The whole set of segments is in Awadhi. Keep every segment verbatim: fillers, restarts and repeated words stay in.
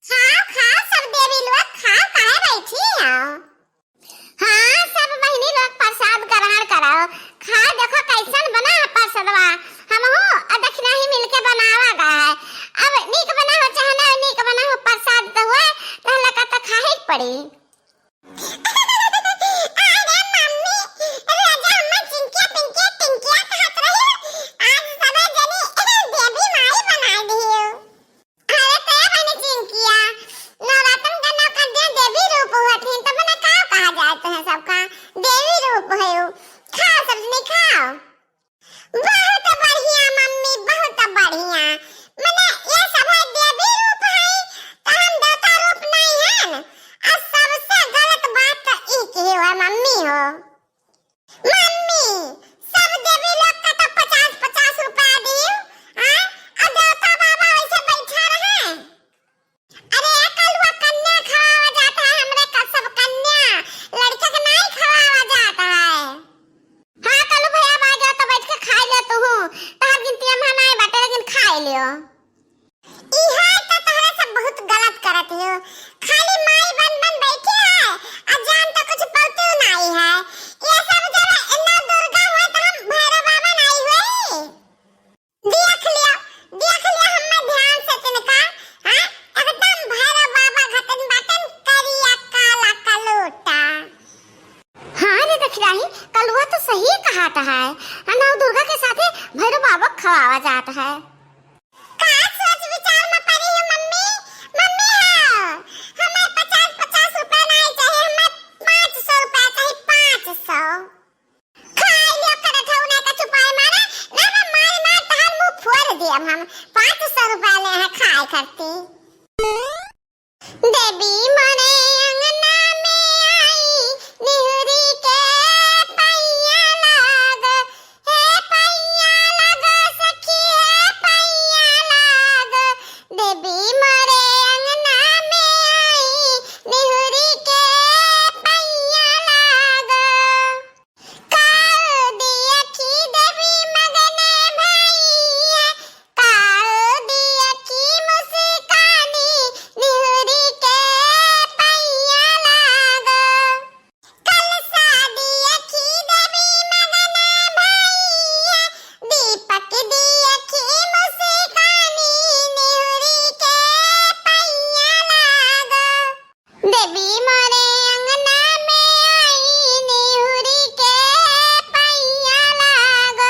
खाओ, खाओ, सब देवी लोग खाओ, काहे बैठी हो? हाँ, सब बहिनी लोग प्रसाद ग्रहण करो। खाओ, देखो कैसन बना है प्रसादवा। हमहू और दक्षिणाही मिलके बनावा गा है। अब नीक बना हो चाहे ना नीक बना हो, प्रसाद तो हुआ, तो लगा तो खाए के पड़ी। अरे मम्मी, रोजा अम्मा चिंकिया पिंकिया टिंकिया कहत रही, आज सबे जनी देवी माई बनाई दियो। अरे ते बनी चिंकिया, नवरात्रन का नौ कन्या देवी रूप होत हिन, तब ना का कहा जात है सबका, देवी रूप है उ। खाओ सब जनी खाओ। बहुत बढ़िया मम्मी, बहुत बढ़िया। मने ये सब है देवी रूप है, तो हम देवता रूप नहीं है। और सबसे गलत बात तो ई की है मम्मी हो। मम्मी, सब देवी लोग का तो पचास पचास रुपया दियो, हाँ? और देवता बाबा वैसे बैठा रहे। अरे कलुआ कन्या खवावा जात है, हमरे का सब कन्या, लड़के के नहीं खवावा जात है। हाँ कलू भैया, अब आ गया तो बैठ के खाई ले तू, तोहर गिनती में नहीं बाटे लेकिन खाई लियो। इहे तो तोहरे सब बहुत गलत करत हो, खाली माई बन बन बैठी है, आ जान तो कुछ पौती नहीं है। ये सब जब इतना दुर्गा हुए तो हम भैरव बाबा नहीं हुए। देख लिया, देख लिया, हमें ध्यान से तिनका, हाँ, एकदम भैरव बाबा घटन बाटन करिया काला कलोटा। हाँ रे दखिराही, कलुआ तो सही कहत है, नौ दुर्गा के साथे भैरव बाबा खवावा जात है। का सोच विचार में पड़ी हो मम्मी? मम्मी हो, हमें पचास पचास रुपया नहीं चाहिए, हमें पाँच सौ रुपया चाहिए, पाँच सौ। खाए लियो करत हऊ ना का चुपाए मारे, ना ना मार मार तहार मुंह फोड़ दियब हम। पाँच सौ रुपया ले है खाए करती। देवी मोरे अंगना में आई, निहुरी के पैया लाग, हे पैया लाग सखी, हे पैया लाग। देवी मोरे अंगना में आई, निहुरी के पैया लाग। काओ दियखी देवी मगन भैया, काओ दियखी मुस्कानी, निहुरी के पैया लाग। कलसा दियखी देवी मगन भैया, दीपक दियखी मुस्कानी, निहुरी के पैया लाग। देवी मोरे अंगना में आई, निहुरी के पैया लाग।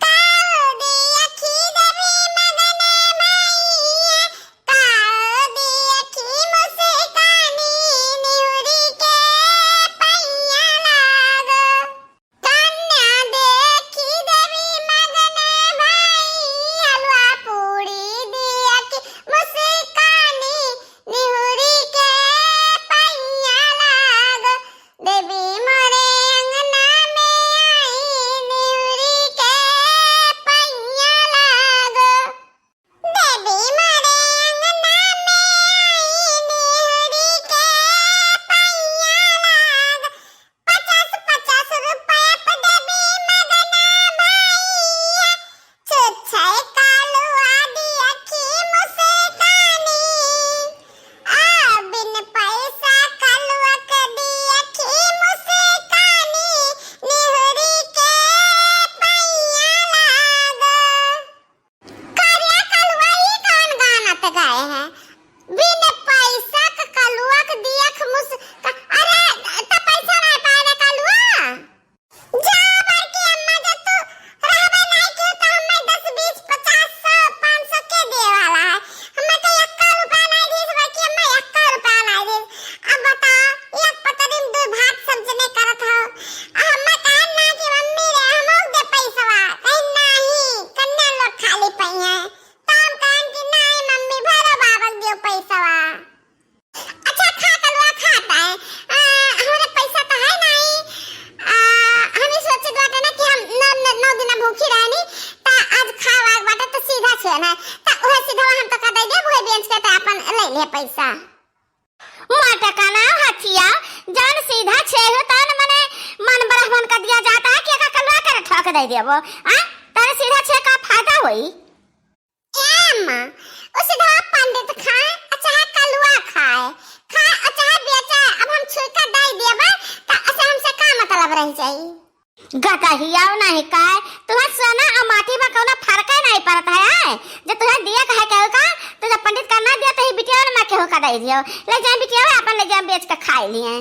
काओ दियखी देवी मगन भैया, काओ दियखी मुस्कानी, निहुरी के पैया लाग। कन्या देखी देवी मगन भई, हलवा पूड़ी दियखी मुस्कानी, निहुरी के पैया लाग। देवी मोरे अंगना में आई, निहुरी के पैया लाग। देवी मोरे अंगना में आई, निहुरी के पैया लाग। पचास पचास रुपया पे देवी मगन भैया, छुच्छे कालुआ दियखी मुस्कानी। आ बिन पैसा कालुआ के दियखी मुस्कानी, निहुरी के पैया लाग। कारिया कलुआ ई कौन गाना त गाए हैं? बिन पैसा क कलुआ क दियख मुस-, क-, अरे, त पैसा नहीं पाए रे कलुआ? जा बड़की अम्मा, जब तू रहबे नहीं की त हमें दस, बीस, पचास, सौ, पाँच सौ के दिए वाला है? हमें तो एक्का रुपया नहीं दीस बड़की अम्मा, एक्का रुपया नहीं दीस। अब बताओ, एक पतरी में दो भात सब जने करत हो, हम्मे कहन ना कि मम्मी रे, हमहू दे पैसवा। कहीं नाही, कन्या लोग खाली पइहें। तो हम कहन कि नाही मम्मी, भैरव बाबा के दियो पैसवा। अच्छा, खा कलुआ, खा ताए। आ, हमरे पैसा तो है नाही। आ, हम ही सोचे बाटे ना कि हम नौ, नौ, नौ दिन भूखी रहनी, तो आज खाए वाग बाटे तो सीधा छे ना। तो वह सीधा हम तो का दे दे, वही बेच के तो अपन ले ले पैसा। मोटका ना हथिया, जौन सीधा छेहू तौन मने मन ब्राह्मण का दिया जाता है कि एका कलुआ के ठोक दे देबो, आ? तने सीधा छे का फायदा होई? ए अम्मा, उ सीधा पंडित खाए, अच्छा है कलुआ कह जाई। गदहिया नहीं काय, तुहे सोना और माटी में कौनो फर्क नहीं पड़त है, आय? जो तुहे दिया कहे केहू का, तो जब पंडित का ना दिया, तो ही बिटिया में केहू का दे दियो। ले जाए बिटिया, अपन ले जाए बेच के खाए लिए।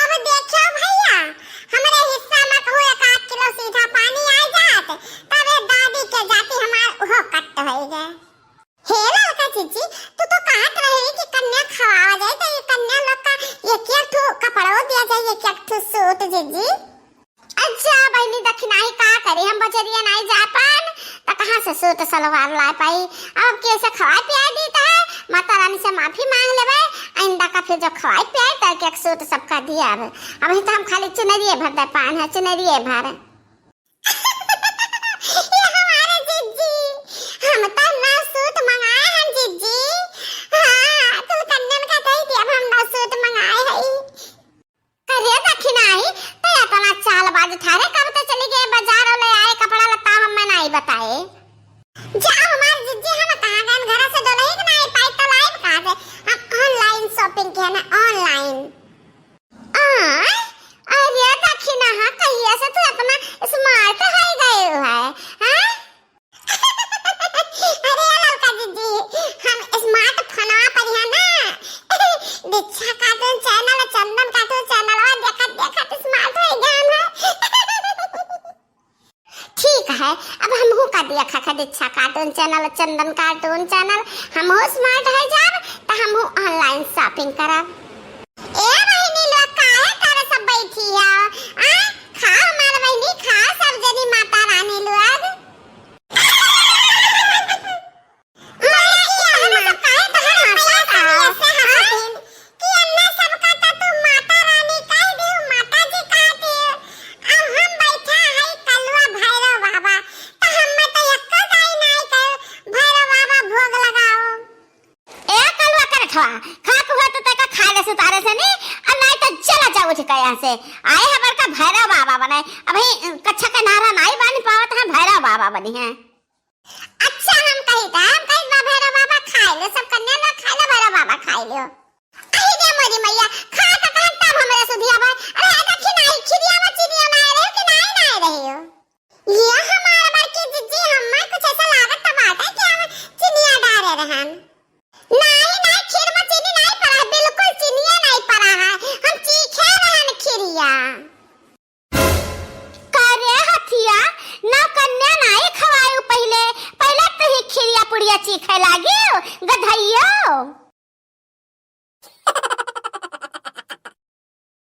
अब देखियो भैया, हमरे हिस्सा में कहूँ एक आध किलो सीधा पानी आ जात, तबे दादी के जाति हमार उहो कट होई गए। हे ललका जीजी, तू तो कहत रही कि कन्या खवावा जाए, तो ये कन्या लोग का एक एक ठो कपड़ो दिया जाए, एक एक ठो सूट जीजी। अच्छा बहिनी, दखिनाही का करी, हम बजरिया नाई जा पान, त कहाँ से सूट सलवार ला पाई? अब कैसे खवाए पियाए दी त है, माता रानी से माफी मांग लेबे, आइंदा का फिर जो खवाए पियाए त एक एक सूट सबका दिया अब। अब ही तो हम खाली चुनरिए भर दे पान है, चुनरिए भर। ये हमारे जीजी, हम तो नौ सूट मंगाए हैं जीजी। हाँ, तू कन्यन का कही दिया, हम नौ सूट मंगाए हैं। करे दखिनाही, तो इतना चालबाज थारे, कब तो चली गए बाजार और ले आए कपड़ा लत्ता, हमें नहीं बताए। जा हमार जीजी, हम कहाँ गए, घर से डोलही के नहीं पाई, तो लाइब कहाँ से? हम online shopping किया ना, online। आय, अरे दखिना, हाँ, कहिया से तू इतना smart हो गए हो है, हाँ? अरे ललका जीजी, हम smart फोनवा पर है ना, दीक्षा cartoon channel, चंदन cartoon channel, वो देखत देखत smart हो गए हैं। ठीक है, अब हमहू का देखा खा दीक्षा cartoon channel, चंदन cartoon channel, हमहू smart है जाब, त हमहू online shopping करब। ए बहिनी लोग, काहे तारे सब बैठी है? आ, खा हमार बहिनी, खा सब जनी माता रानी लोग। माया, ई हम सब काहे तोहर हंसा था? ऐसे हंसत हन कि अन्ना सबका त तू माता रानी कह दियो, माता जी कह दियो। अब हम बैठा है कलुआ भैरव बाबा, त हमें तो एक्को दाई नाई कहे, "भैरव बाबा भोग लगाओ।" ए कलुआ करठवा, खा के हुआ तो तेका खा ले सुतारे से नहीं, और नहीं तो चला जा उठ के यहाँ से। आए हबर का भैरव बाबा बने, अभी कच्छा के नारा नाई बानी पावत है, भैरव बाबा बनी है। अच्छा, हम कही त, हम कही बा भैरव बाबा खाए लो, सब कन्या लोग खाए लो, भैरव बाबा खाए लो। अरे रे मोरी मैया, खा त कहन तब हमरे सुधिया भाई। अरे, ए दखिनाही, खिरिया में चिनिया नाय रहे कि नाय, नाय रहे हो? ये हमार बड़की जीजी, हमें कुछ ऐसा लागत त बाटे कि हम चिनिया डारे रहन।